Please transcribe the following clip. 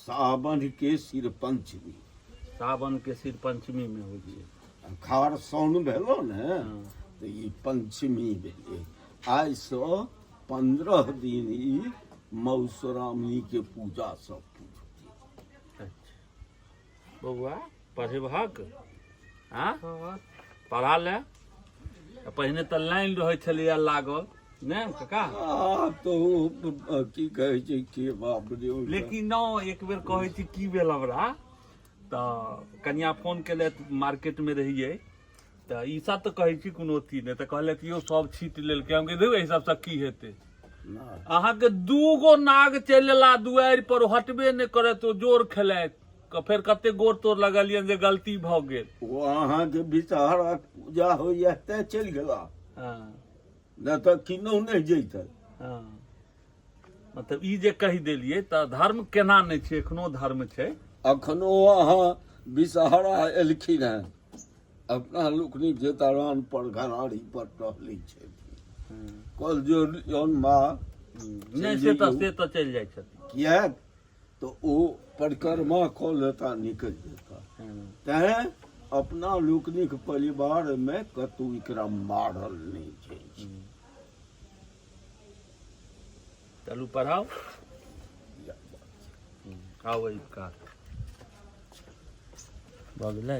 सावन के सिर पंचमी। सावन के सिर पंचमी में होइ छै। अखाड़ साउन भेलो ने, तऽ ई पंचमी भेलै। आइसँ 15 दिन ई मधुश्रावणी के पूजा सब पूजतै। अच्छा बौआ, पढ़ेबहक? हाँ, पढ़ा ले। आ पहिने तऽ लाइन रहै छलैया लागल ने काका? आब तऽ ओ की कहै छै के बाप रे लेकिन न एक बेर कहै छी की भेल हमरा, तऽ कनिया फोन केलथि, मार्केटमे रहियै, तऽ ई सब तऽ कहै छी कोनो अथी नहि, तऽ कहलथि यौ सब छीट लेलकै। हम कहलियै एहि सबसँ की हेतै? अहाँके दूगो नाग चलि एला दुआरि पर, हटबे नहि करत, ओ जोर खेलथि, फेर कते गोड़ तोड़ लगलियनि जे गलती भऽ गेल। ओ अहाँके विषहरा पूजा होइया तैं चलि गेला, नहि तऽ किन्नहु नहि जैतै। मतलब ई जे कहि देलियै तऽ धर्म केना नहि छै? एखनो धर्म छै। अखनो अहाँ विषहरा एलखिन हेँ, अपना लोकनिक जे दलान पर घराड़ी पर टहलै छथिन, कल जो माँ नहि, से तऽ चलि जाइ छथिन। किएक तऽ ओ परिक्रमा कऽ लेता, निकलि जेता। तैँ अपना लोकनिक परिवारमे कतहु एकरा मारल नहि जाइ छै। चलू पढ़ाउ, आउ एहि कात भऽ गेलै।